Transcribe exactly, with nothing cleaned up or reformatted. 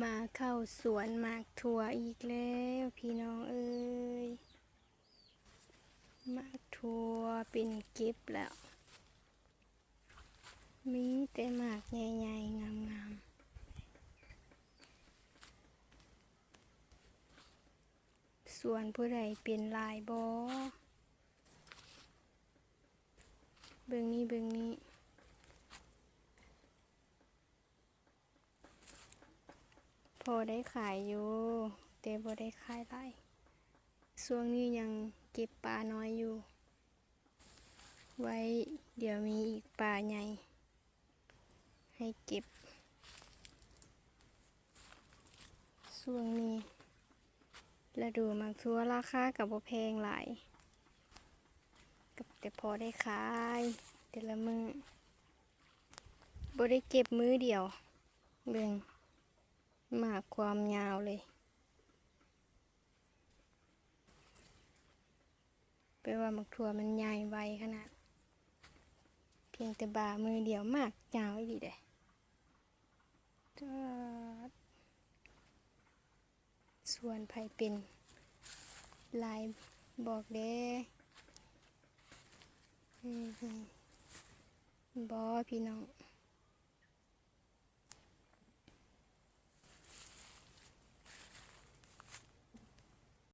มาเข้าสวนหมากถั่วอีกแล้วพี่น้องเอ้ย หมากถั่วเป็นเก็บแล้ว มีแต่หมากใหญ่ๆ งามๆ สวนผู้ใดเป็นหลายบ่ เบิ่งนี่ เบิ่งนี่ พอได้ขายอยู่ แต่บ่ได้ขายหลาย ช่วงนี้ยังเก็บปลาน้อยอยู่ ไว้เดี๋ยวมีอีกปลาใหญ่ให้เก็บ ช่วงนี้ฤดูหมากถั่วราคาก็บ่แพงหลาย ก็แต่พอได้ขายแต่ละมื้อ บ่ได้เก็บมื้อเดียว เบิ่ง หมากความยาวเลย แปลว่าหมากถั่วมันใหญ่ไวขนาด เพียงแต่บ่ามื้อเดียวหมากยาวอีหลีเด้ จอด สวนไผเป็นหลายบอกเด้ อืม บ่พี่น้อง